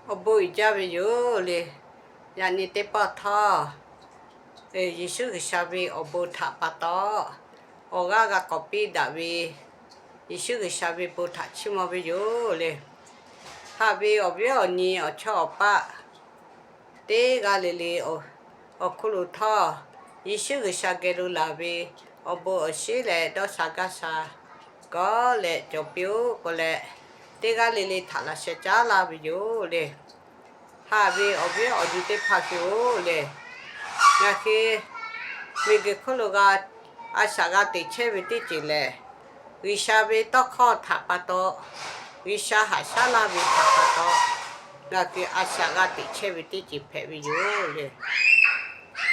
Awˬ bon uiˍ jaˇ ve yoˬ le. Yaꞈ nyi teˇ pawˆ htawˇ, Yeˍsuˆ G'uiˬsha ve awˬ bon htaꞈ pa taw, awˬ g'aˇ g'a k'awꞈ piˇ daꞈ ve Yeˍsuˆ G'uiˬsha ve bon htaꞈ chiˇ mvuh ve yoˬ le. Haꞈ ve awˬ viˉ awˬ nyi awˬ chawˇ awˬ paˆ teˇ g'aˇ le le awˬ hk'oˆ lo htawˇ, Yeˍsuˆ G'uiˬsha geh lo laˬ ve awˬ bon awˬ shinˉ leh dawˇ sha gaˇ sha kawˆ leh cawˬ piˇ-oˆ k'oˆ leh, teˇ g'aˇ le le htaꞈ laꞈ sheh caˉ laˇ ve yoˬ le. Haꞈ ve awˬ viˉ awˬ nyi teˇ hpaˍ hui-oˬ le, ngaˬ hui miˬguiˬ hk'oˆ lo g'a a shaꞈ g'a teꞈ chehˇ ve teˇ ceuˬ lehˬ, G'uiˬsha ve tawˇ hkawˇ htaꞈ pa taw, G'uiˬsha haꞈ shaˉ laˇ ve htaꞈ pa taw, ngaˬ hui a shaꞈ g'a teꞈ chehˇ ve teˇ ceuˬ hpehꞈ ve yoˬ le.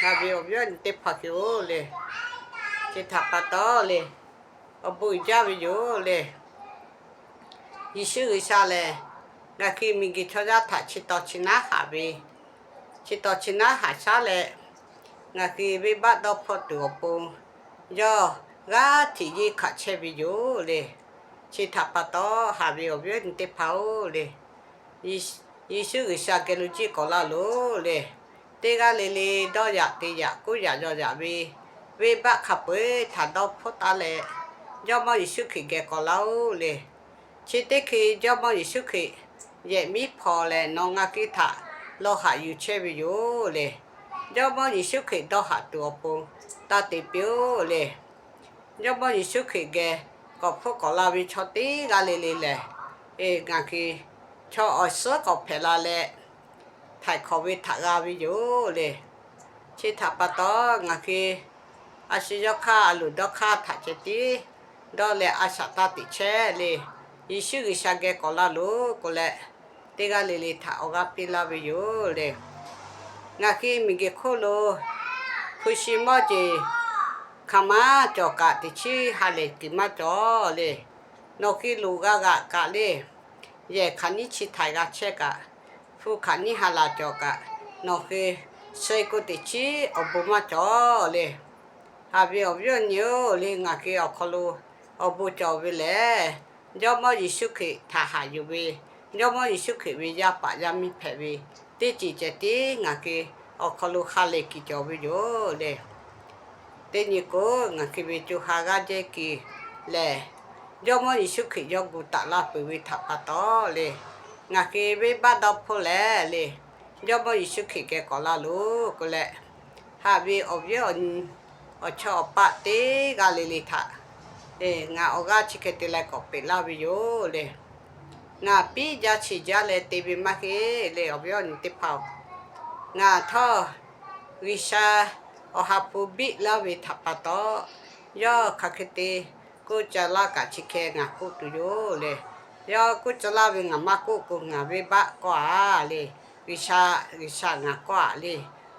Haꞈ ve awˬ viˉ awˬ nyi teˇ hpaˍ hui-oˬ le, chi htaꞈ pa taw le, awˬ bon uiˍ jaˇ ve yoˬ le. Yeˍsuˆ G'uiˬsha lehˬ, ngaˬ hui miˬguiˬ chaw yaˇ htaꞈ chi taw chi naˉ haꞈ ve, chi taw chi naˉ haꞈ shaˉ leh, ngaˬ hui venˇbaˆ dawˇ hpfuhˆ tuˬ awˬ pon yawˇ g'aˇ hteꞈ yeˇ hkanˍ chehˇ ve yoˬ le. Chi htaꞈ pa taw, haꞈ ve awˬ viˉ awˬ nyi teˇ hpaˍ-oˬ le, Yeˍsuˆ G'uiˬsha geh lo jiˆ k'awꞈ laˇ loˬ le. Teˇ g'aˇ le le dawˇ yaꞈ te yaꞈ k'oˆ yaꞈ yaw yaꞈ ve, venˇbaˆ hk'a peu-eˬ htaꞈ dawˇ hpfuhˆ taˉ leh, Jawˇmawˇ Yeˍsuˆ Hkriꞈ geh k'awꞈ laˇ-oˆ le. Chi teˇ hkui Jawˇmawˇ Yeˍsuˆ Hkriꞈ yehˬ miˉ hpawnˬ leh nawˬ ngaˬ hui htaꞈ lawˬ haꞈ yuˬ chehˇ ve yoˬ le. Jawˇmawˇ Yeˍsuˆ Hkriꞈ dawˇ haꞈ tuˬ awˬ pon taˇ te piˇ-oˆ le. Jawˇmawˇ Yeˍsuˆ Hkriꞈ geh k'awꞈ hpfuhˆ k'awꞈ la ve chaw teˇ g'aˇ le le lehˬ, ngaˬ hui chaw awˬ suhˉ k'awꞈ hpehꞈ la leh, htaiˍ hkawꞈ ve htaꞈ g'a ve yoˬ le. Chi htaꞈ pa taw, ngaˬ hui a shu yawˇ hk'aˇ a loˍ dawˇ hk'aˇ htaꞈ ceh tiˉ dawˇ leh a shaꞈ taˇ teꞈ chehˇ le. Yeˍsuˆ G'uiˬsha geh k'awꞈ laˇ loˬ k'oˆ leh, teˇ g'aˇ le le htaꞈ awˬ g'aˇ piˇ laˇ ve yoˬ le. Ngaˬ hui miˬguiˬ hk'oˆ lo hpu shi mawˇ jeˬ hk'aˬ ma cawˬ kaꞈ, teꞈ chiˉ ha lehˬ kuiˬ maˇ cawˬ le. Nawˬ hui loꞈ g'a g'aꞈ kaꞈ le, yehˬ hk'aˬ nyiˇ chi htaiˍ g'a chehˇ kaꞈ, hpu hk'aˬ nyiˇ ha laˬ cawˬ kaꞈ, nawˬ hui sheh k'o teꞈ chiˉ awˬ bon maˇ cawˬ le. Haꞈ ve awˬ viˉ awˬ nyi-oˬ le, ngaˬ hui awˬ hk'aw lo awˬ bon cawˬ ve lehˬ, Jawˇmawˇ Yeˍsuˆ Hkriꞈ htaꞈ haꞈ yuˬ ve, Jawˇmawˇ Yeˍsuˆ Hkriꞈ ve yaˇ paˍ yaˇ miˇ hpehꞈ ve teˇ ceuˬ ceh tiˉ ngaˬ hui awˬ hk'aw lo ha lehˬ kuiˬ cawˬ ve yoˬ le. Teˇ nyi k'o, ngaˬ hui ve co ha g'aˇ jehˇ kuiˬ lehˬ, Jawˇmawˇ Yeˍsuˆ Hkriꞈ yawˇ gu taˍ la peuˬ ve htaꞈ pa taw le, ngaˬ hui venˇbaˆ dawˇ hpfuhˆ leh le, Jawˇmawˇ Yeˍsuˆ Hkriꞈ geh k'awꞈ laˇ loˬ k'oˆ leh, haꞈ ve awˬ viˉ awˬ nyi awˬ chawˇ awˬ paˆ teˇ g'aˇ le le htaꞈ ngaˬ awˬ g'aˇ chi hk'e te leh k'awꞈ peꞈ laˇ ve yoˬ le. Ngaˬ piˉ jaˇ chi jaˇ leh te ve maˇ heˆ le, awˬ viˉ awˬ nyi teˇ hpaˍ-oˬ. Ngaˬ htawˇ G'uiˬsha awˬ ha hpu biˆ laˇ ve htaꞈ pa taw, yawˇ hk'aˬ hk'e te k'oˆ ca laˇ kaꞈ chi hk'e ngaˬ k'oˆ tuˬ yoˬ le. Yawˇ k'oˆ ca laˇ ve ngaˬ maˇ k'oˆ k'o, ngaˬ venˇbaˆ k'awˇ-a le. G'uiˬsha, G'uiˬsha ngaˬ k'awˇ-a le.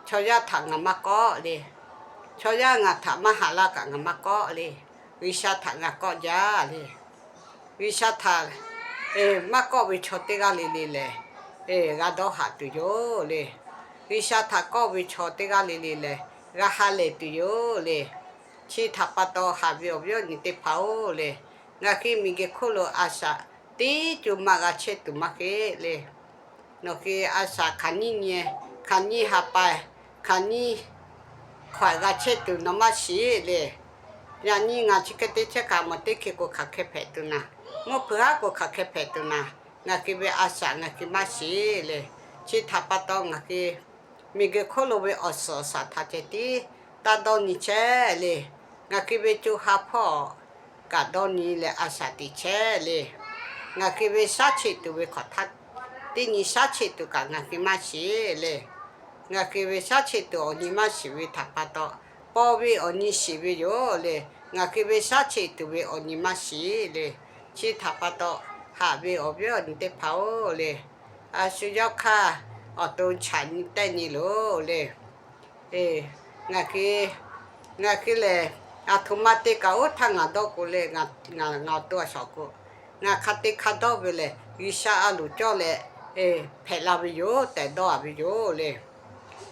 Chaw yaˇ htaꞈ ngaˬ maˇ k'awˆ le. Chaw yaˇ ngaˬ htaꞈ maˇ haꞈ laˇ kaꞈ ngaˬ maˇ k'awˆ le. G'uiˬsha htaꞈ ngaˬ k'awˆ jaˇ le. G'uiˬsha htaꞈ maˇ k'awˆ ve chaw teˇ g'aˇ le le lehˬ, g'a dawˇ haꞈ tuˬ yoˬ le. G'uiˬsha htaꞈ k'awˆ ve chaw teˇ g'aˇ le le lehˬ, g'a ha lehˬ tuˬ yoˬ le. Chi htaꞈ pa taw, haꞈ ve awˬ viˉ awˬ nyi teˇ hpaˍ-oˬ le, ngaˬ hui miˬguiˬ hk'oˆ lo a shaꞈ teˇ co maˇ g'a chehˇ tuˬ maˇ heˆ le. Nawˬ hui a shaꞈ hk'aˬ nyiˇ nyi, hk'aˬ nyiˇ ha pa, hk'aˬ nyiˇ hkawꞈ g'a chehˇ tuˬ nawˬ maˇ shiˍ le. Yaꞈ nyi ngaˬ chi hk'e te chehˇ kaꞈ, mawˬ teˇ hkeh k'o hk'aˬ hk'e hpehꞈ tuˬ naˍ, mvuhˇ hpeuꞈ haˉ k'o hk'aˬ hk'e hpehꞈ tuˬ naˍ, ngaˬ hui ve a shaꞈ ngaˬ hui maˇ shiˍ le. Chi htaꞈ pa taw, ngaˬ hui miˬguiˬ hk'oˆ lo ve awˬ suhˍ awˬ shaˍ htaꞈ ceh tiˉ taˇ dawˇ nyi chehˇ le. Ngaˬ hui ve co ha hpawˇ kaꞈ dawˇ nyi leh a shaꞈ teꞈ chehˇ le. Ngaˬ hui ve shaˉ cheˆ tuˬ ve hk'awꞈ htaˇ, teˇ nyi shaˉ cheˆ tuˬ kaꞈ ngaˬ hui maˇ shiˍ le. Ngaˬ hui ve shaˉ cheˆ tuˬ awˬ nyi maˇ shiˍ ve htaꞈ pa taw, paw ve awˬ nyi shiˍ ve yoˬ le. Ngaˬ hui ve shaˉ cheˆ tuˬ ve awˬ nyi maˇ shiˍ le. Chi htaꞈ pa taw, haꞈ ve awˬ viˉ awˬ nyi teˇ hpaˍ-oˬ le, a shu yawˇ hk'aˇ awˬ to chaꞈ nyi tehˇ nyi loˬ le. Ngaˬ hui, ngaˬ hui lehˬ, aˬ htoꞈ ma te kaꞈ oˇ htaˇ ngaˬ dawˇ k'o le, ngaˬ awˬ to a shaꞈ k'o, ngaˬ hk'a te hk'a dawˇ ve lehˬ, G'uiˬsha a loˍ cawˇ leh hpehꞈ la ve yoˬ tehꞈ dawˇ-a ve yoˬ le.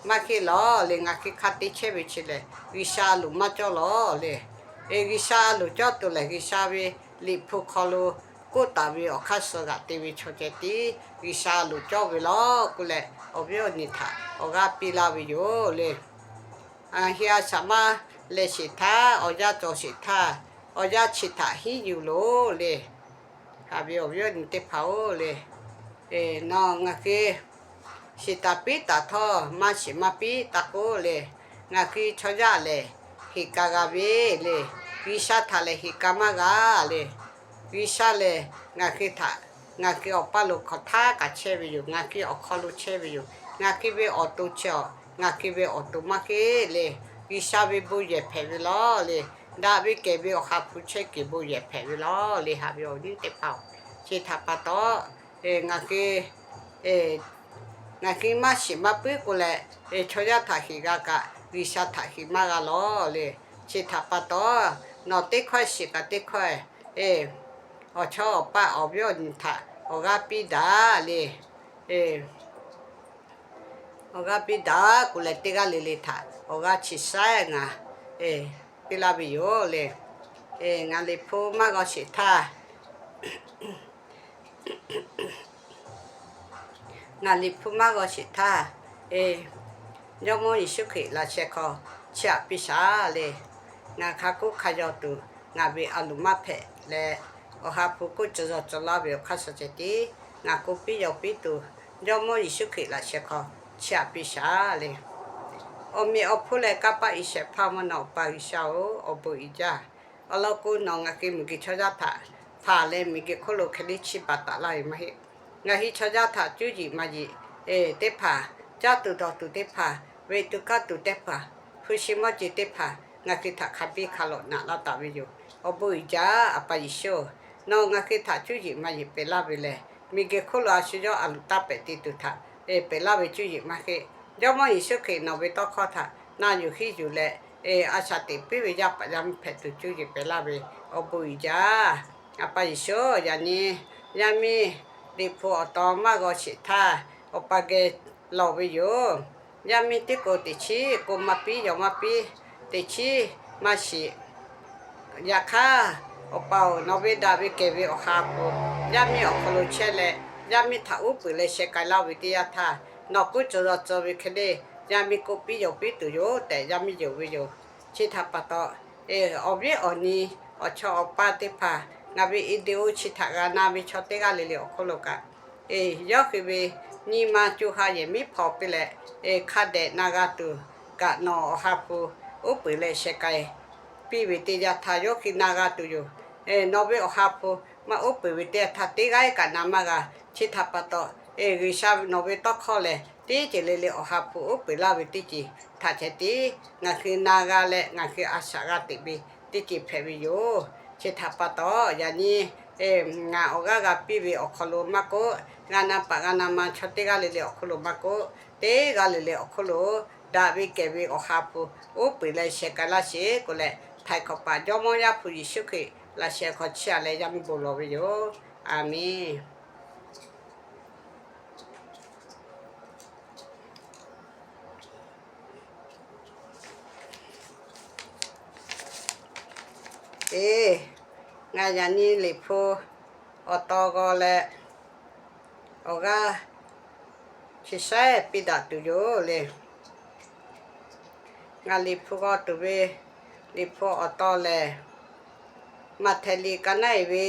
Maˇ heˆ lawˬ le, ngaˬ hui hk'a te chehˇ ve chi lehˬ, G'uiˬsha a loˍ maˇ cawˇ lawˬ le. G'uiˬsha a loˍ cawˇ tuˬ lehˬ, G'uiˬsha ve Liꞈ hpu hk'aw lo k'oˆ taˍ ve awˬ hk'aˇ suh g'aꞈ te ve chaw ceh tiˉ G'uiˬsha loˍ cawˇ ve law k'oˆ leh, awˬ viˉ awˬ nyi htaꞈ awˬ g'aˇ piˇ laˇ ve yoˬ le. Ngaˬ hui a shaꞈ maˇ leh sheˍ htaˇ, awˬ yanˇ cawˬ sheˍ htaˇ, awˬ yanˇ chi htaꞈ hiˉ yuˬ loˬ le. Haꞈ ve awˬ viˉ awˬ nyi teˇ hpaˍ-oˬ le, nawˬ ngaˬ hui shiˍ taˍ piˉ taˍ htawˇ, maˇ shiˍ maˇ piˉ taˍ k'oˆ le, ngaˬ hui chaw yaˇ lehˬ heˍ ka g'a ve le. G'uiˬsha htaꞈ lehˬ heˍ ka maˇ g'a le. G'uiˬsha lehˬ ngaˬ hui htaꞈ, ngaˬ hui awˬ paˇ lo hk'aˬ htaˇ kaꞈ chehˇ ve yoˬ. Ngaˬ hui awˬ hk'aw lo chehˇ ve yoˬ. Ngaˬ hui ve awˬ to chi awˬ, ngaˬ hui ve awˬ to maˇ heˆ le. G'uiˬsha ve bon yehˬ hpehꞈ ve law le. Daꞈ ve kehˬ ve Awˬ ha hpu chehˇ kuiˬ bon yehˬ hpehꞈ ve law le. Haꞈ ve awˬ viˉ teˇ hpaˍ-oˬ, chi htaꞈ pa taw, ngaˬ hui ngaˬ hui maˇ shiˍ maˇ puiˉ k'o leh, chaw yaˇ htaꞈ heˍ g'a kaꞈ G'uiˬsha htaꞈ heˍ maˇ g'a law le. Chi htaꞈ pa taw, nawˬ teˇ hkawˇ shiˍ kaꞈ teˇ hkawˇ, awˬ chawˇ awˬ paˇ awˬ viˉ awˬ nyi htaꞈ awˬ g'aˇ piˇ daꞈ le. Awˬ g'aˇ piˇ daꞈ k'oˆ leh, teˇ g'aˇ le le htaꞈ awˬ g'aˇ chi shaiˉ ngaˬ piˇ laˇ ve yoˬ le. Ngaˬ liꞈ hpu maˇ g'aw sheˍ htaˇ, ngaˬ liꞈ hpu maˇ g'aw sheˍ htaˇ, Jawˇmawˇ Yeˍsuˆ Hkriꞈ laꞈ sheh hk'aw chiˇ aꞈ piˇ shaˍ le. Ngaˬ hk'a k'oˆ hk'a yaw tuˬ, ngaˬ ve a loˍ maˇ hpehꞈ leh, Awˬ ha hpu k'oˆ cawˬ yaw cawˬ laˇ ve awˬ hk'aˇ suh ceh tiˉ ngaˬ k'oˆ piˇ yaw piˇ tuˬ, Jawˇmawˇ Yeˍsuˆ Hkriꞈ laꞈ sheh hk'aw chiˇ aꞈ piˇ shaˍ le. Awˬ meꞈ awˬ hponˇ leh kanˇ paˆ iˉ shehˍ hpaˇ mvuhˇ naw Awˬ pa G'uiˬsha-oˬ, awˬ bon uiˍ jaˇ. Awˬ lawn k'o, nawˬ ngaˬ hui miˬguiˬ chaw yaˇ htaꞈ hpanˍ leh miˬguiˬ hk'oˆ lo hkeh liˇ chiˇ baˬ taˍ laˇ ve maˇ heˆ. Ngaˬ hui chaw yaˇ htaꞈ cuˇ yiˍ maˇ yiˍ teˇ hpaˍ, caˇ tuˬ dawˬ tuˬ teˇ hpaˍ, ve tuˬ kaˇ tuˬ teˇ hpaˍ, hpu shi mawˇ jeˬ teˇ hpaˍ ngaˬ hui htaꞈ hk'a biˇ hk'a lawꞈ naꞈ laˇ taˍ ve yoˬ. Awˬ bon uiˍ jaˇ, A pa Yeˍsuˆ. Nawˬ ngaˬ hui htaꞈ cuˇ yiˍ maˇ yiˍ pehꞈ laˇ ve lehˬ, miˬguiˬ hk'oˆ lo a shu yawˇ a loˍ taˇ pehꞈ te tuˬ htaꞈ pehꞈ laˇ ve cuˇ yiˍ maˇ heˆ. Jawˇmawˇ Yeˍsuˆ Hkriꞈ nawˬ ve tawˇ hkawˇ htaꞈ na yuˬ hiˇ yuˬ leh, a shaꞈ teꞈ piˇ ve yaˇ paˍ yaˇ miˇ hpehꞈ tuˬ cuˇ yiˍ pehꞈ laˇ ve, awˬ bon uiˍ jaˇ. A pa Yeˍsuˆ, yaꞈ nyi yaˇ miˇ liꞈ hpu awˬ taw maˇ g'aw sheˍ htaˇ, Awˬ pa geh lawˬ ve yoˬ. Yaˇ miˇ tiˉ k'o teꞈ chiˉ k'o maˇ piˇ, yaw maˇ piˇ, teꞈ chiˉ maˇ shiˍ. Yaꞈ hk'aˇ, Awˬ pa-oˬ, nawˬ ve daꞈ ve kehˬ ve Awˬ ha hpu yaˇ miˇ awˬ hk'aw lo chehˇ leh, yaˇ miˇ htaꞈ uˉ peunˍ leh sheh k'ai laˇ ve teˇ yanˇ htaˇ, nawˬ k'oˆ cawˬ yaw cawˬ ve hk'e le, yaˇ miˇ k'oˆ piˇ yaw piˇ tuˬ yoˬ tehꞈ yaˇ miˇ yonˍ ve yoˬ. Chi htaꞈ pa taw, awˬ viˉ awˬ nyi, awˬ chawˇ awˬ paˇ teˇ hpaˍ, ngaˬ ve video chi htaꞈ g'a na ve chaw teˇ g'aˇ le le awˬ hk'oˆ lo kaꞈ, yawˇ hui ve nyi ma co ha yehˬ miˉ hpaw piˇ leh, hk'a dehꞈ na g'a tuˬ kaꞈ nawˬ Awˬ ha hpu uˉ peunˍ leh sheh k'ai piˇ ve teˇ yanˇ htaˇ yawˇ hui na g'a tuˬ yoˬ. Nawˬ ve Awˬ ha hpu maˇ uˉ peunˍ ve teˇ yanˇ htaˇ teˇ g'aˇ kaꞈ na maˇ g'a. Chi htaꞈ pa taw, G'uiˬsha nawˬ ve tawˇ hkawˇ lehˬ teˇ ceuˬ le le Awˬ ha hpu uˉ peunˍ laˇ ve teˇ ceuˬ htaꞈ ceh tiˉ ngaˬ hui na g'a leh ngaˬ hui a shaꞈ g'a teꞈ ve teˇ ceuˬ hpehꞈ ve yoˬ. Chi htaꞈ pa taw, yaꞈ nyi ngaˬ awˬ g'aˇ g'a piˇ ve awˬ hk'aw lo maˇ k'oˆ, g'a na paˍ g'a na ma chaw teˇ g'aˇ le le awˬ hk'oˆ lo maˇ k'oˆ, teˇ g'aˇ le le awˬ hk'oˆ lo daꞈ ve kehˬ ve Awˬ ha hpu uˉ peunˍ leh sheh k'ai laˇ sheˍ k'oˆ leh, htaiˍ hk'awꞈ paˍ Jawˇmawˇ Yaˇ hpu Yeˍsuˆ Hkriꞈ laꞈ sheh hk'aw chiˇ aꞈ leh yaˇ miˇ bon lawˬ ve yoˬ. A menˬ. Eˬ, ngaˬ yaꞈ nyi liꞈ hpu awˬ taw g'aw leh, awˬ g'aˇ chi shaiˉ piˇ daꞈ tuˬ yoˬ le. Ngaˬ liꞈ hpu g'aw tuˬ ve liꞈ hpu awˬ taw lehˬ, Maꞈhtehˍ liꞈ ka naˉ eˬ ve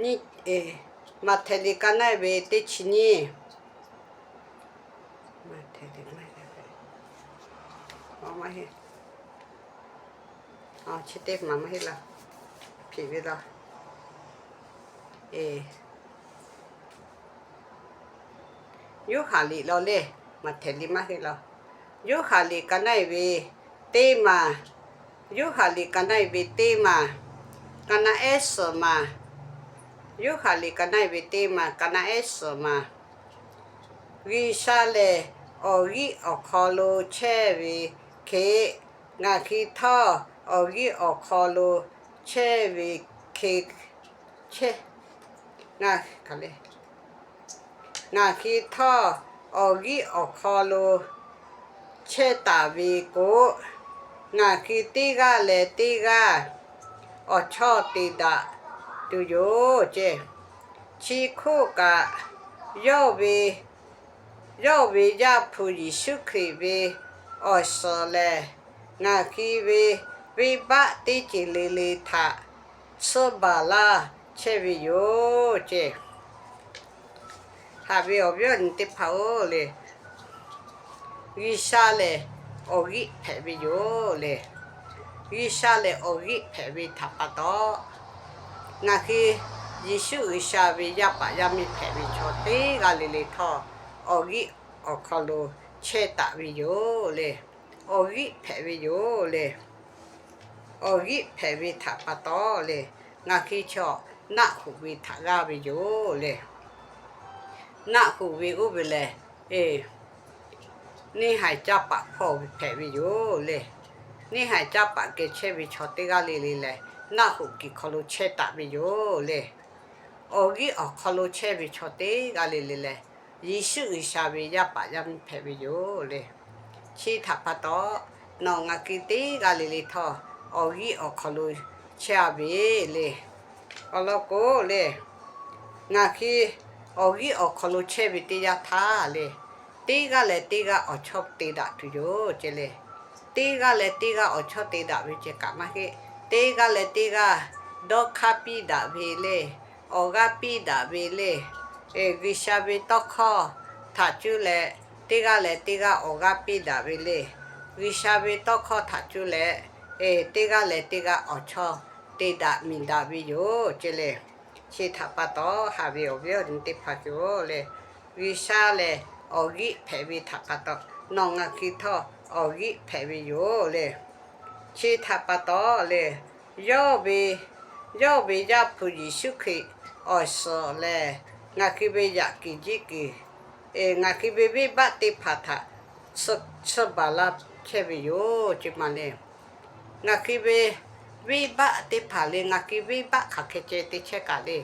nyi, Maꞈhtehˍ liꞈ ka naˉ eˬ ve teˇ chi nyiˇ. Chi teˇ maˬ maˇ heˆ laˇ, hpiꞈ ve laˇ. Yoˇhanˬ liꞈ law le, Maꞈhtehˍ liꞈ maˇ heˆ laˇ. Yoˇhanˬ liꞈ ka naˉ eˬ ve teˇ maˬ, Yoˇhanˬ liꞈ ka naˉ eˬ ve teˇ maˬ, ka naˉ ehˉ suhˍ maˬ. Yoˇhanˬ liꞈ ka naˉ eˬ ve teˇ maˬ, ka naˉ ehˉ suhˍ maˬ. G'uiˬsha lehˬ awˬ g'euˆ awˬ hk'aw lo chehˇ ve hk'e, ngaˬ hui htawˇ awˬ g'euˆ awˬ hk'aw lo chehˇ ve hk'e, ngaˬ hui htawˇ awˬ g'euˆ awˬ hk'aw lo chehˇ taˍ ve k'o, ngaˬ hui teˇ g'aˇ leh teˇ g'aˇ awˬ chawˇ te daꞈ tuˬ yoˬ ceˇ. Chi hk'oˆ kaꞈ, yawˇ ve, yawˇ ve Yaˇ hpu Yeˍsuˆ Hkriꞈ ve awˬ suhˍ lehˬ, ngaˬ hui ve venˇbaˆ teˇ ceuˬ le le htaꞈ tsuhˇ baˬ laˇ chehˇ ve yoˬ ceˇ. Haꞈ ve awˬ viˉ awˬ nyi teˇ hpaˍ-oˬ le, G'uiˬsha lehˬ awˬ g'euˆ hpehꞈ ve yoˬ le. G'uiˬsha lehˬ awˬ g'euˆ hpehꞈ ve htaꞈ pa taw, ngaˬ hui Yeˍsuˆ G'uiˬsha ve yaˇ paˍ yaˇ miˇ hpehꞈ ve chaw teˇ g'aˇ le le htawˇ, awˬ g'euˆ awˬ hk'aw lo chehˇ taˍ ve yoˬ le. Awˬ g'euˆ hpehꞈ ve yoˬ le. Awˬ g'euˆ hpehꞈ ve htaꞈ pa taw le, ngaˬ hui chaw naˆ hoꞈ ve htaꞈ g'aˇ ve yoˬ le. Naˆ hoꞈ ve oˇ ve lehˬ, neˇ haiˬ caˇ paˍ hpawˇ hpehꞈ ve yoˬ le. Neˇ haiˬ caˇ paˍ geh chehˇ ve chaw teˇ g'aˇ le le lehˬ, naˆ hoꞈ kiˬ hk'aw lo chehˇ taˍ ve yoˬ le. Awˬ g'euˆ awˬ hk'aw lo chehˇ ve chaw teˇ g'aˇ le le lehˬ, Yeˍsuˆ G'uiˬsha ve yaˇ paˍ yaˇ miˇ hpehꞈ ve yoˬ le. Chi htaꞈ pa taw, nawˬ ngaˬ hui teˇ g'aˇ le le htawˇ, awˬ g'euˆ awˬ hk'aw lo chehˇ a ve le. Awˬ lawn k'o le, ngaˬ hui awˬ g'euˆ awˬ hk'aw lo chehˇ ve teˇ yanˇ htaˇ le, teˇ g'aˇ leh teˇ g'aˇ awˬ chawˇ te daꞈ tuˬ yoˬ ceˇ le. Teˇ g'aˇ leh teˇ g'aˇ awˬ chawˇ te daꞈ ve ceh kaꞈ maˇ heˆ. Teˇ g'aˇ leh teˇ g'aˇ dawˇ hk'aˇ piˇ daꞈ ve le. Awˬ g'aˇ piˇ daꞈ ve le. G'uiˬsha ve tawˇ hkawˇ htaꞈ cuˇ leh, teˇ g'aˇ leh teˇ g'aˇ awˬ g'aˇ piˇ daꞈ ve le. G'uiˬsha ve tawˇ hkawˇ htaꞈ cuˇ leh, teˇ g'aˇ leh teˇ g'aˇ awˬ chawˇ te daꞈ miˬ daꞈ ve yoˬ ceˇ le. Chi htaꞈ pa taw, haꞈ ve awˬ viˉ awˬ nyi teˇ hpaˍ hui-oˬ le, G'uiˬsha lehˬ awˬ g'euˆ hpehꞈ ve htaꞈ pa taw, nawˬ ngaˬ hui htawˇ awˬ g'euˆ hpehꞈ ve yoˬ le. Chi htaꞈ pa taw le, yawˇ ve, yawˇ ve Yaˇ hpu Yeˍsuˆ Hkriꞈ awˬ suhˍ lehˬ, ngaˬ hui ve yaꞈ kuiˬ jiˆ kuiˬ, ngaˬ hui ve venˇbaˆ teˇ hpaˍ htaꞈ tsuhˇ baˬ laˇ chehˇ ve yoˬ ceˇ ma le. Ngaˬ hui ve venˇbaˆ teˇ hpaˍ le, ngaˬ hui venˇbaˆ hk'aˬ hk'e ceh te chehˇ kaꞈ le,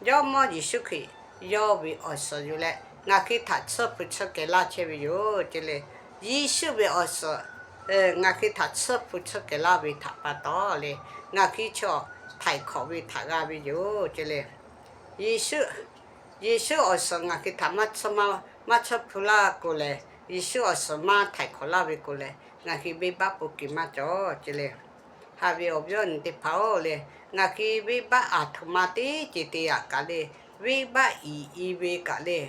Jawˇmawˇ Yeˍsuˆ Hkriꞈ yawˇ ve awˬ suhˍ yuˬ leh ngaˬ hui htaꞈ tsuhˇ hpu tsuhˇ kehˬ laˇ chehˇ ve yoˬ ceˇ le. Yeˍsuˆ ve awˬ suhˍ ngaˬ hui htaꞈ tsuhˇ hpu tsuhˇ kehˬ laˇ ve htaꞈ pa taw le, ngaˬ hui chaw htaiˍ hk'awꞈ ve htaꞈ g'a ve yoˬ ceˇ le. Yeˍsuˆ, Yeˍsuˆ awˬ suhˍ ngaˬ hui htaꞈ maˇ tsuhˇ, maˇ tsuhˇ hpu laˇ k'o lehˬ, Yeˍsuˆ awˬ suhˍ maˇ htaiˍ hk'awꞈ laˇ ve k'o lehˬ, ngaˬ hui venˇbaˆ po kiˬ maˇ cawˬ ceˇ le. Haꞈ ve awˬ viˉ awˬ nyi teˇ hpaˍ-oˬ le, ngaˬ hui venˇbaˆ aˬ htoꞈ ma teˇ ceuˬ te yaꞈ kaꞈ le, venˇbaˆ iˍ i ve kaꞈ le,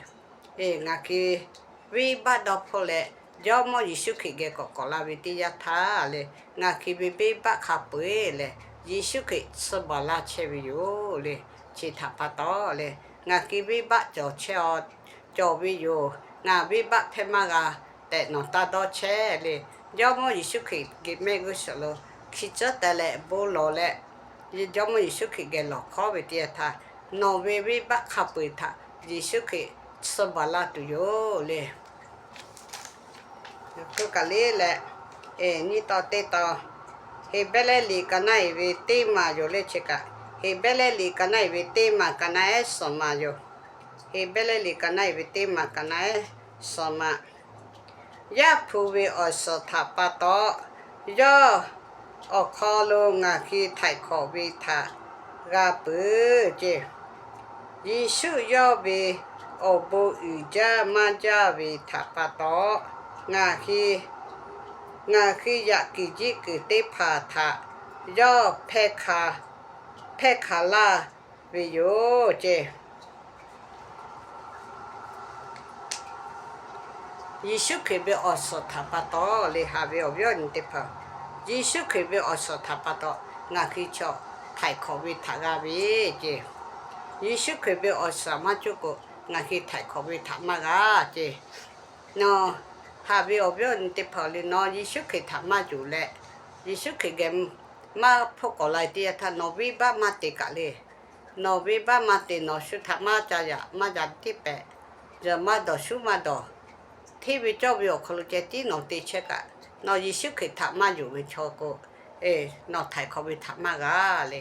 ngaˬ hui venˇbaˆ dawˇ hpfuhˇ leh, Jawˇmawˇ Yeˍsuˆ Hkriꞈ geh k'awꞈ k'awꞈ la ve teˇ yanˇ htaˇ le, ngaˬ hui ve venˇbaˆ hk'a peu-eˬ lehˬ Yeˍsuˆ Hkriꞈ tsuhˇ baˬ laˇ chehˇ ve yoˬ le. Chi htaꞈ pa taw le, ngaˬ hui venˇbaˆ cawˬ chehˇ a, cawˬ ve yoˬ. Ngaˬ venˇbaˆ hpehˇ maˇ g'a tehꞈ nawˬ taˇ dawˇ chehˇ le. Jawˇmawˇ Yeˍsuˆ Hkriꞈ geh mehˆ g'uˇ suhˍ lo hki tcuhˉ teh leh bon lawˬ leh, Jawˇmawˇ Yeˍsuˆ Hkriꞈ geh lawˬ hkawˉ ve teˇ yanˇ htaˇ, nawˬ ve venˇbaˆ hk'a peu-eˬ htaꞈ Yeˍsuˆ Hkriꞈ tsuhˇ baˬ laˇ tuˬ yoˬ le. Kaꞈ le leh, nyiˇ taw teˇ taw, Heˍbrehˇ liꞈ ka naˉ eˬ ve teˇ maˬ yoˬ le chi kaꞈ, Heˍbrehˇ liꞈ ka naˉ eˬ ve teˇ maˬ ka naˉ ehˉ suhˍ maˬ yoˬ. Heˍbrehˇ liꞈ ka naˉ eˬ ve teˇ maˬ ka naˉ ehˉ suhˍ maˬ. Yaˇ hpu ve awˬ suhˍ htaꞈ pa taw, yawˇ awˬ hk'aw lo ngaˬ hui htaiˍ hk'awꞈ ve htaꞈ g'a peuˬ ceˇ. Yeˍsuˆ yawˇ ve awˬ bon uiˍ jaˇ maˇ jaˇ ve htaꞈ pa taw, ngaˬ hui, ngaˬ hui yaꞈ kuiˬ jiˆ kuiˬ teˇ hpaˍ htaꞈ yawˇ hpehˇ hk'a laˇ ve yoˬ ceˇ. Yeˍsuˆ Hkriꞈ ve awˬ suhˍ htaꞈ pa taw le, haꞈ ve awˬ viˉ awˬ nyi teˇ hpaˍ, Yeˍsuˆ Hkriꞈ ve awˬ suhˍ htaꞈ pa taw ngaˬ hui chaw htaiˍ hk'awꞈ ve htaꞈ g'a ve ceˇ. Yeˍsuˆ Hkriꞈ ve awˬ suhˍ maˇ cawˬ k'o, ngaˬ hui htaiˍ hk'awꞈ ve htaꞈ maˇ g'a ceˇ. Nawˬ, haꞈ ve awˬ viˉ awˬ nyi teˇ hpaˍ le, nawˬ Yeˍsuˆ Hkriꞈ htaꞈ maˇ yonˍ leh, Yeˍsuˆ Hkriꞈ geh maˇ hpfuhˇ k'awꞈ la teˇ yanˇ htaˇ nawˬ venˇbaˆ maˇ te kaꞈ le. Nawˬ venˇbaˆ maˇ te, nawˬ shu htaꞈ maˇ ca yaꞈ maˇ yaꞈ tiˉ pehꞈ, yaꞈ maˇ dawˬ shu maˇ dawˬ, hteˇ ve cawˇ ve awˬ hk'aw lo ceh tiˉ nawˬ te chehˇ kaꞈ, nawˬ Yeˍsuˆ Hkriꞈ htaꞈ maˇ yonˍ ve chaw k'o, nawˬ htaiˍ hk'awꞈ ve htaꞈ maˇ g'a le.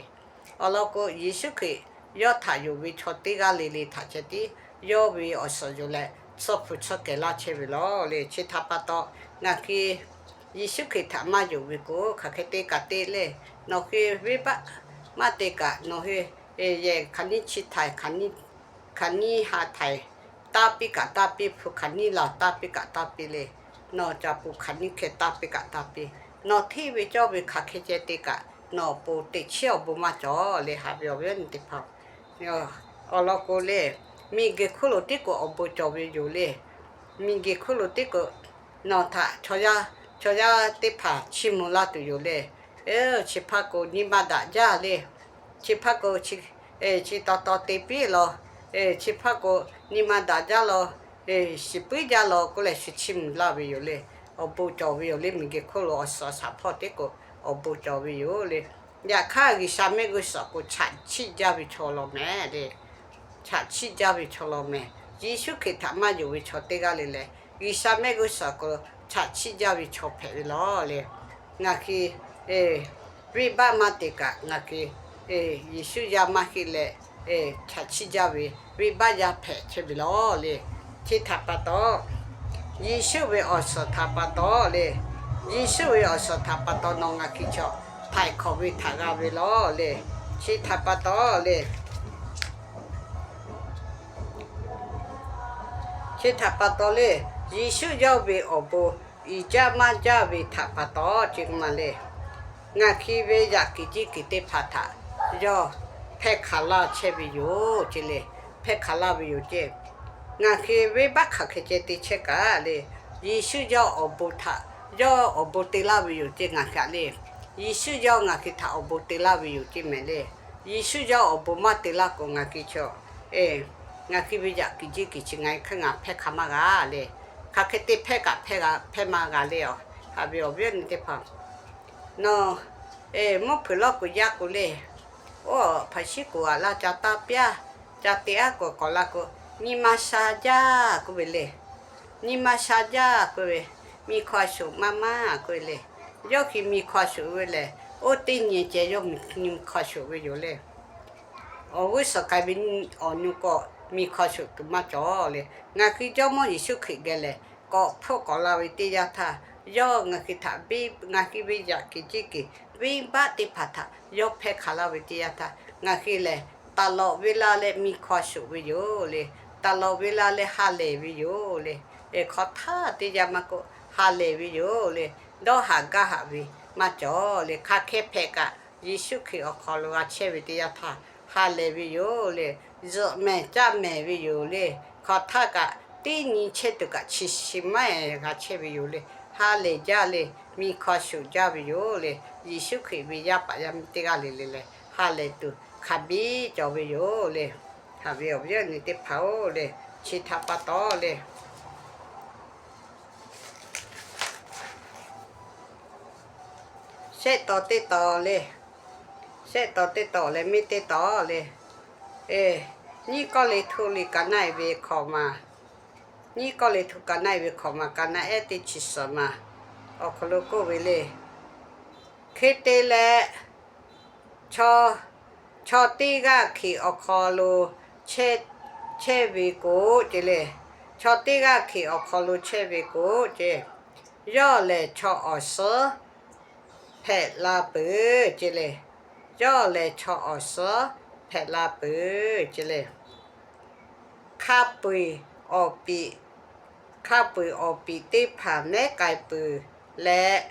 Awˬ lawn k'o, Yeˍsuˆ Hkriꞈ yawˇ htaꞈ yonˍ ve chaw teˇ g'aˇ le le htaꞈ ceh tiˉ yawˇ ve awˬ suhˍ yonˍ leh tsuhˇ hpu tsuhˇ kehˬ laˇ chehˇ ve law le. Chi htaꞈ pa taw, ngaˬ hui Yeˍsuˆ Hkriꞈ htaꞈ maˇ yonˍ ve k'o, hk'aˬ hk'e te kaꞈ te le. Nawˬ hui venˇbaˆ maˇ te kaꞈ, nawˬ hui yehˬ hk'aˬ nyiˇ chi htaiˍ, hk'aˬ nyiˇ ha htaiˍ, taˇ piˇ kaꞈ taˇ piˇ, hpu hk'aˬ nyiˇ la taˇ piˇ kaꞈ taˇ piˇ le. Nawˬ caꞈ puˍ hk'aˬ nyiˇ hkeh taˇ piˇ kaꞈ taˇ piˇ. Nawˬ hteˇ ve cawˇ ve hk'aˬ hk'e ceh te kaꞈ, nawˬ awˬ pon teꞈ chiˉ awˬ bon maˇ cawˬ le, haꞈ ve awˬ viˉ awˬ nyi teˇ hpaˍ. Awˬ lawn k'o le, miˬguiˬ hk'oˆ lo tiˉ k'o awˬ bon cawˬ ve yoˬ le. Miˬguiˬ hk'oˆ lo tiˉ k'o, nawˬ htaꞈ chaw yaˇ, chaw yaˇ teˇ hpaˍ chiˇ mvuh laˇ tuˬ yoˬ le. Chi hpaˇ k'o nyi ma daꞈ jaˇ le. Chi hpaˇ k'o, chi taw taw te piˇ law. Chi hpaˇ k'o, nyi ma daꞈ jaˇ law, shiˍ puiˉ jaˇ law k'oˆ leh shu chiˇ mvuh laˇ ve yoˬ le. Awˬ bon cawˬ ve yoˬ le, miˬguiˬ hk'oˆ lo awˬ suhˍ shaˍ hpawˇ tiˉ k'o awˬ bon cawˬ ve yoˬ le. Yaꞈ hk'aˇ, G'uiˬsha mehˆ g'uˇ suhˍ k'o chaꞈ chiˆ jaˇ ve chaw law mehˍ le. Chaꞈ chiˆ jaˇ ve chaw law mehˍ. Yeˍsuˆ Hkriꞈ htaꞈ maˇ yonˍ ve chaw teˇ g'aˇ le lehˬ, G'uiˬsha mehˆ g'uˇ suhˍ k'o chaꞈ chiˆ jaˇ ve chaw hpehꞈ ve law le. Ngaˬ hui venˇbaˆ maˇ te kaꞈ, ngaˬ hui Yeˍsuˆ yaˇ maˇ heˆ leh, chaꞈ chiˆ jaˇ ve venˇbaˆ yaˇ hpehꞈ chehˇ ve law le. Chi htaꞈ pa taw, Yeˍsuˆ ve awˬ suhˍ htaꞈ pa taw le, Yeˍsuˆ ve awˬ suhˍ htaꞈ pa taw nawˬ ngaˬ hui chaw htaiˍ hk'awꞈ ve htaꞈ g'a ve law le. Chi htaꞈ pa taw le, chi htaꞈ pa taw le, Yeˍsuˆ yawˇ ve awˬ bon uiˍ jaˇ maˇ jaˇ ve htaꞈ pa taw ce ma le. Ngaˬ hui ve yaꞈ kuiˬ jiˇ kuiˬ teˇ hpaˍ htaꞈ yawˇ hpehˇ hk'aˬ laˇ chehˇ ve yoˬ ce le. Hpehˇ hk'aˬ laˇ ve yoˬ ce. Ngaˬ hui venˇbaˆ hk'aˬ hk'e ceh te chehˇ kaꞈ le, Yeˍsuˆ yawˇ awˬ bon htaꞈ, yawˇ awˬ bon te laˇ ve yoˬ ce ngaˬ hui le. Yeˍsuˆ yawˇ ngaˬ hui htaꞈ awˬ bon te laˇ ve yoˬ ce mehˍ le. Yeˍsuˆ yawˇ awˬ bon maˇ te laˇ k'o ngaˬ hui chaw, ngaˬ hui ve yaꞈ kuiˬ jiˇ kuiˬ chi ngaˬ hui hk'aˇ ngaˬ hpehˇ hk'aˬ maˇ g'a le. Hk'aˬ hk'e te hpehˇ kaꞈ hpehˇ maˇ g'a le. Haꞈ ve awˬ viˉ awˬ nyi teˇ hpaˍ, nawˬ mvuhˇ hpeuꞈ lawˇ k'o yaˇ k'o le, oˇ hpaˍ shiˉ k'oˍ aꞈ laˇ ca taˇ piˇ-a. Ca te aˉ k'o k'awꞈ la k'o, nyi ma sha jaˇ k'oˆ ve le. Nyi ma sha jaˇ k'oˆ ve, miˬ hkawˇ a shoˍ maˇ maˇ k'oˆ ve le. Yawˇ hui miˬ hkawˇ a shoˍ ve lehˬ, oˇ teˇ nyi ceh yawˇ miˬ hkawˇ a shoˍ ve yoˬ le. Awˬ g'uˇ suhˍ k'ai ve awˬ nyi k'o, miˬ hkawˇ a shoˍ tuˬ maˇ cawˬ le. Ngaˬ hui Jawˇmawˇ Yeˍsuˆ Hkriꞈ geh lehˬ, k'awꞈ hpfuhˆ k'awꞈ la ve teˇ yanˇ htaˇ, yawˇ ngaˬ hui htaꞈ, ngaˬ hui ve yaꞈ kuiˬ jiˇ kuiˬ venˇbaˆ teˇ hpaˍ htaꞈ yawˇ hpehˇ hk'aˬ laˇ ve teˇ yanˇ htaˇ, ngaˬ hui lehˬ taˍ lawꞈ ve la leh miˬ hkawˇ a shoˍ ve yoˬ le. Taˍ lawꞈ ve la leh ha lehˬ ve yoˬ le. Hk'aw htaˇ teˇ yanˇ maˇ k'oˆ, ha lehˬ ve yoˬ le. Dawˇ haꞈ gaˇ haꞈ ve maˇ cawˬ le. Hk'aˬ hk'e hpehꞈ kaꞈ, Yeˍsuˆ Hkriꞈ awˬ hk'aw lo g'a chehˇ ve teˇ yanˇ htaˇ ha lehˬ ve yoˬ le. Zuhꞈ mehˍ caˇ mehˍ ve yoˬ le. Hk'aˬ htaˇ kaꞈ teˇ nyi chehˇ tuˬ kaꞈ chi shi maˇ g'a chehˇ ve yoˬ le. Ha lehˬ jaˇ le. Miˬ hkawˇ a shoˍ jaˇ ve yoˬ le. Yeˍsuˆ Hkriꞈ ve yaˇ paˍ yaˇ miˇ teˇ g'aˇ le le leh ha lehˬ tuˬ hk'a biˇ cawˬ ve yoˬ le. Haꞈ ve awˬ viˉ awˬ nyi teˇ hpaˍ-oˬ le, chi htaꞈ pa taw le, shehˆ taw teˇ taw le, shehˆ taw teˇ taw leh miˇ teˇ taw le, nyiˇ Kawˇrenˍhtuˆ liꞈ ka naˆ-e ve hkawꞈ ma, nyiˇ Kawˇrenˍhtuˆ ka naˆ-e ve hkawꞈ ma, ka naˆ-ehˉ teˇ chi suhˍ ma awˬ hk'aw lo k'oˆ ve le. Hk'e te leh, chaw, chaw teˇ g'aˇ Hkriꞈ awˬ hk'aw lo chehˇ ve k'o ce le, chaw teˇ g'aˇ Hkriꞈ awˬ hk'aw lo chehˇ ve k'o ce, yawˇ lehˬ chaw awˬ suhˉ hpehꞈ la peuˬ ce le. Yawˇ lehˬ chaw awˬ suhˉ hpehꞈ la peuˬ ce le. Hk'a peu-eˬ awˬ piˍ, hk'a peu-eˬ awˬ piˍ teˇ hpaˍ mehˉ k'ai peuˬ leh,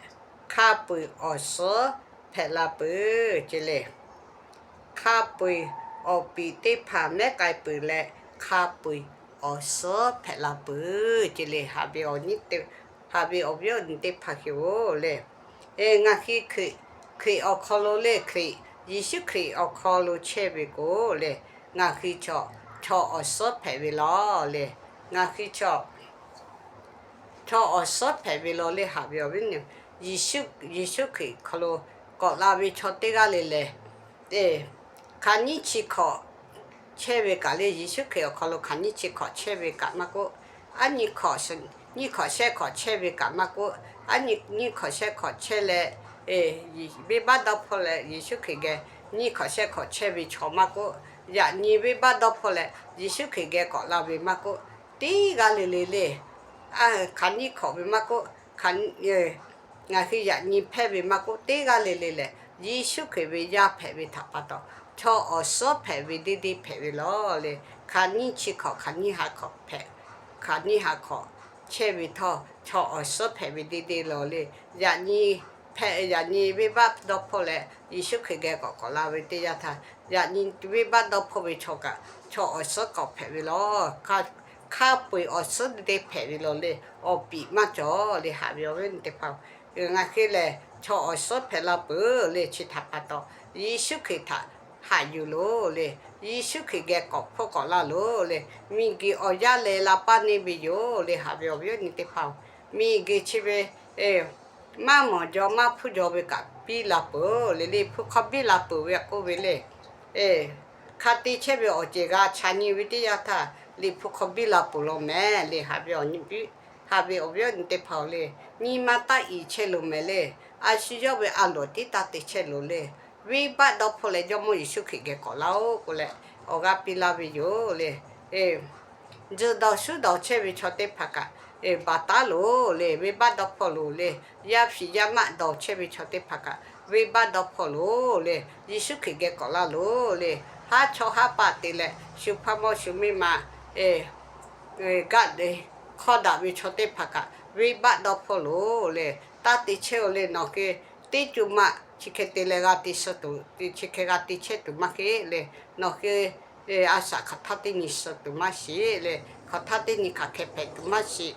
hk'a peu-eˬ awˬ suhˉ hpehꞈ la peuˬ ce le. Hk'a peu-eˬ awˬ piˍ teˇ hpaˍ mehˉ k'ai peuˬ leh, hk'a peu-eˬ awˬ suhˉ hpehꞈ la peuˬ ce le. Haꞈ ve awˬ viˉ awˬ nyi teˇ hpaˍ hui-oˬ le, ngaˬ hui Hkriꞈ awˬ hk'aw lo le, Hkriꞈ, Yeˍsuˆ Hkriꞈ awˬ hk'aw lo chehˇ ve k'o le, ngaˬ hui chaw, chaw awˬ suhˉ hpehꞈ ve law le. Ngaˬ hui chaw, chaw awˬ suhˉ hpehꞈ ve law le. Haꞈ ve awˬ viˉ awˬ nyi, Yeˍsuˆ Hkriꞈ hk'aw lo k'awꞈ la ve chaw teˇ g'aˇ le lehˬ, hk'aˬ nyiˇ chi hkawꞈ chehˇ ve kaꞈ le, Yeˍsuˆ Hkriꞈ awˬ hk'aw lo hk'aˬ nyiˇ chi hkawꞈ chehˇ ve kaꞈ maˇ k'oˆ, aˉ nyi hkawꞈ, nyiˇ hkawꞈ shehˆ hkawꞈ chehˇ ve kaꞈ maˇ k'oˆ, aˉ nyi, nyiˇ hkawꞈ shehˆ hkawꞈ chehˇ leh, venˇbaˆ dawˇ hpawˇ leh Yeˍsuˆ Hkriꞈ geh nyiˇ hkawꞈ shehˆ hkawꞈ chehˇ ve chaw maˇ k'oˆ, yaꞈ nyi venˇbaˆ dawˇ hpawˇ leh Yeˍsuˆ Hkriꞈ geh k'awꞈ la ve maˇ k'oˆ, teˇ g'aˇ le le le, hk'aˬ nyiˇ hkawꞈ ve maˇ k'oˆ, ngaˬ hui yaꞈ nyi hpehˇ ve maˇ k'oˆ, teˇ g'aˇ le le lehˬ Yeˍsuˆ Hkriꞈ ve yaˇ hpehꞈ ve htaꞈ pa taw, chaw awˬ suhˉ hpehꞈ ve deˇ deˇ hpehꞈ ve lawˬ le. Hk'aˬ nyiˇ chi hkawꞈ hk'aˬ nyiˇ ha hkawꞈ hpehꞈ, hk'aˬ nyiˇ ha hkawꞈ chehˇ ve htawˇ, chaw awˬ suhˉ hpehꞈ ve deˇ deˇ lawˬ le. Yaꞈ nyi hpehꞈ, yaꞈ nyi venˇbaˆ dawˇ hpfuhˆ leh Yeˍsuˆ Hkriꞈ geh k'awꞈ k'awꞈ la ve teˇ yanˇ htaˇ, yaꞈ nyi venˇbaˆ dawˇ hpfuhˆ ve chaw kaꞈ chaw awˬ suhˉ k'awꞈ hpehꞈ ve lawˬ. Hk'a peu-eˬ awˬ suhˉ deˇ deˇ hpehꞈ ve lawˬ le. Awˬ piˍ maˇ cawˬ le. Haꞈ ve awˬ viˉ awˬ nyi teˇ hpaˍ-oˬ, ngaˬ hui lehˬ chaw awˬ suhˉ hpehꞈ la peuˬ le. Chi htaꞈ pa taw, Yeˍsuˆ Hkriꞈ htaꞈ haꞈ yuˬ loˬ le. Yeˍsuˆ Hkriꞈ geh k'awꞈ hpfuhˆ k'awꞈ laˇ loˬ le. Miˬguiˬ awˬ yanˇ leh la paˇ neˇ ve yoˬ le. Haꞈ ve awˬ viˉ awˬ nyi teˇ hpaˍ-oˬ, miˬguiˬ chi ve maˇ mawˬ jaw maˇ hpuˇ jaw ve kaꞈ biˇ la peuˬ le. Liꞈ hpu hk'aw biˇ la peuˬ ve k'oˆ ve le. Hk'a te chehˇ ve awˬ ceuˬ g'a chaꞈ nyi ve teˇ yanˇ htaˇ, Liꞈ hpu hk'aw biˇ la peuˬ lawˬ mehˍ le. Haꞈ ve awˬ viˉ awˬ nyi teˇ hpaˍ-oˬ le, nyi ma taˇ iˍ chehˇ loˬ mehˍ le. A shu yawˇ ve a loˍ tiˉ taˇ te chehˇ loˬ le. Venˇbaˆ dawˇ hpfuhˆ leh Jawˇmawˇ Yeˍsuˆ Hkriꞈ geh k'awꞈ laˇ-oˆ k'oˆ leh, awˬ g'aˇ piˇ laˇ ve yoˬ le. Tzuhˬ dawˬ shuˉ dawˬ chehˇ ve chaw teˇ hpaˍ kaꞈ, baˬ taˉ loˬ le. Venˇbaˆ dawˇ hpfuhˆ loˬ le. Yaˇ hpiˍ yaˇ maˆ dawˬ chehˇ ve chaw teˇ hpaˍ kaꞈ, venˇbaˆ dawˇ hpfuhˆ loˬ le. Yeˍsuˆ Hkriꞈ geh k'awꞈ laˇ loˬ le. Haˉ chawˇ haˉ paˆ te leh shu hpaˇ mawˇ shu miˇ ma gaˆ de hk'awˇ daꞈ ve chaw teˇ hpaˍ kaꞈ, venˇbaˆ dawˇ hpfuhˆ loˬ le. Taˇ te chehˇ-oˬ le. Nawˬ hui teˇ co maˆ chi hk'e te leh g'a te suh tuˬ, chi hk'e g'a te chehˇ tuˬ maˇ heˆ le. Nawˬ hui a shaꞈ hk'aˬ htaˇ teˇ nyi suh tuˬ maˇ shiˍ le. Hk'aˬ htaˇ teˇ nyi hk'aˬ hk'e hpehꞈ tuˬ maˇ shiˍ.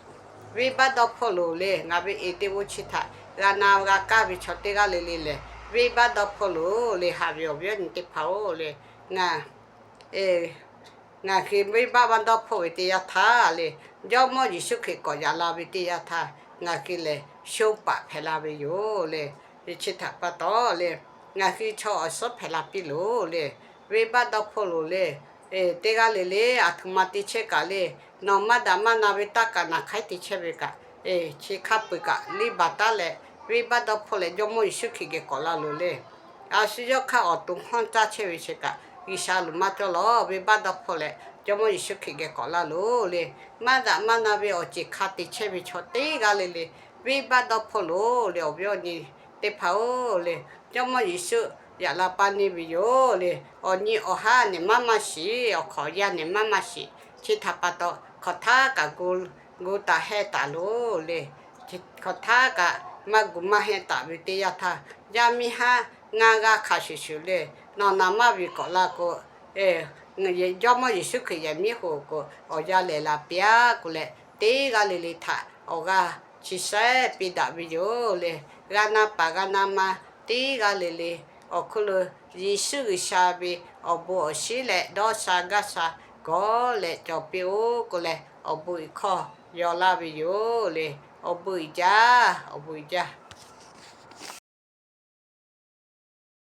Venˇbaˆ dawˇ hpfuhˆ loˬ le. Ngaˬ ve eˍ teˇ g'oˇ chi htaꞈ g'a na g'a kaˇ ve chaw teˇ g'aˇ le le lehˬ, venˇbaˆ dawˇ hpfuhˆ loˬ le. Haꞈ ve awˬ viˉ awˬ nyi teˇ hpaˍ-oˬ le, ngaˬ ngaˬ hui venˇbaˆ maˇ dawˇ hpfuhˆ ve teˇ yanˇ htaˇ le, Jawˇmawˇ Yeˍsuˆ Hkriꞈ k'awꞈ yaꞈ la ve teˇ yanˇ htaˇ, ngaˬ hui lehˬ sho paˍ hpehꞈ la ve yoˬ le. Chi htaꞈ pa taw le, ngaˬ hui chaw awˬ suhˉ hpehꞈ la piˇ loˬ le. Venˇbaˆ dawˇ hpfuhˆ loˬ le. Teˇ g'aˇ le le aˬ htoꞈ ma te chehˇ kaꞈ le, nawˬ maˇ daꞈ maˇ na ve taˇ kaꞈ naˬ hk'aiˉ te chehˇ ve kaꞈ, chi hk'a peu-eˬ kaꞈ liˇ baˬ taˉ leh, venˇbaˆ dawˇ hpfuhˆ leh Jawˇmawˇ Yeˍsuˆ Hkriꞈ geh k'awꞈ laˇ loˬ le. A shu yawˇ hk'aˇ awˬ to hawˉ caˇ chehˇ ve chi kaꞈ, G'uiˬsha loꞈ maˇ cawˇ lawˬ. Venˇbaˆ dawˇ hpfuhˆ leh Jawˇmawˇ Yeˍsuˆ Hkriꞈ geh k'awꞈ laˇ loˬ le. Maˇ daꞈ maˇ na ve awˬ ceuˬ hk'a te chehˇ ve chaw teˇ g'aˇ le le, venˇbaˆ dawˇ hpfuhˆ loˬ le. Awˬ viˉ awˬ nyi teˇ hpaˍ-oˬ le, Jawˇmawˇ Yeˍsuˆ yaꞈ la paˇ neˇ ve yoˬ le. Awˬ nyi awˬ haˉ nehˬ maˇ maˇ shiˍ. Awˬ hk'awꞈ yaˇ nehˬ maˇ maˇ shiˍ. Chi htaꞈ pa taw, hk'aˬ htaˇ kaꞈ gu taˍ heh taˍ loˬ le. Hk'aˬ htaˇ kaꞈ maˇ gu maˇ heh taˍ ve teˇ yanˇ htaˇ, yaˇ miˇ haˉ ngaˇ g'aˇ hk'a shuˍ shuˍ le, nawˬ naˍ maˇ ve k'awꞈ la k'o, Jawˇmawˇ Yeˍsuˆ Hkriꞈ yehˬ miˉ hoꞈ k'o, awˬ yanˇ lehˬ la piˇ-aˬ k'oˆ leh, teˇ g'aˇ le le htaꞈ awˬ g'aˇ chi shehˉ piˇ daꞈ ve yoˬ le. G'a na paˍ g'a na ma teˇ g'aˇ le le, awˬ hk'oˆ lo Yeˍsuˆ G'uiˬsha ve awˬ bon awˬ shinˉ leh dawˇ sha gaˇ sha gawˬ leh cawˬ piˇ-oˆ k'oˆ leh, awˬ bon iˍ hkawˇ yaw laˇ ve yoˬ le. Awˬ bon iˍ jaˇ, awˬ bon iˍ jaˇ.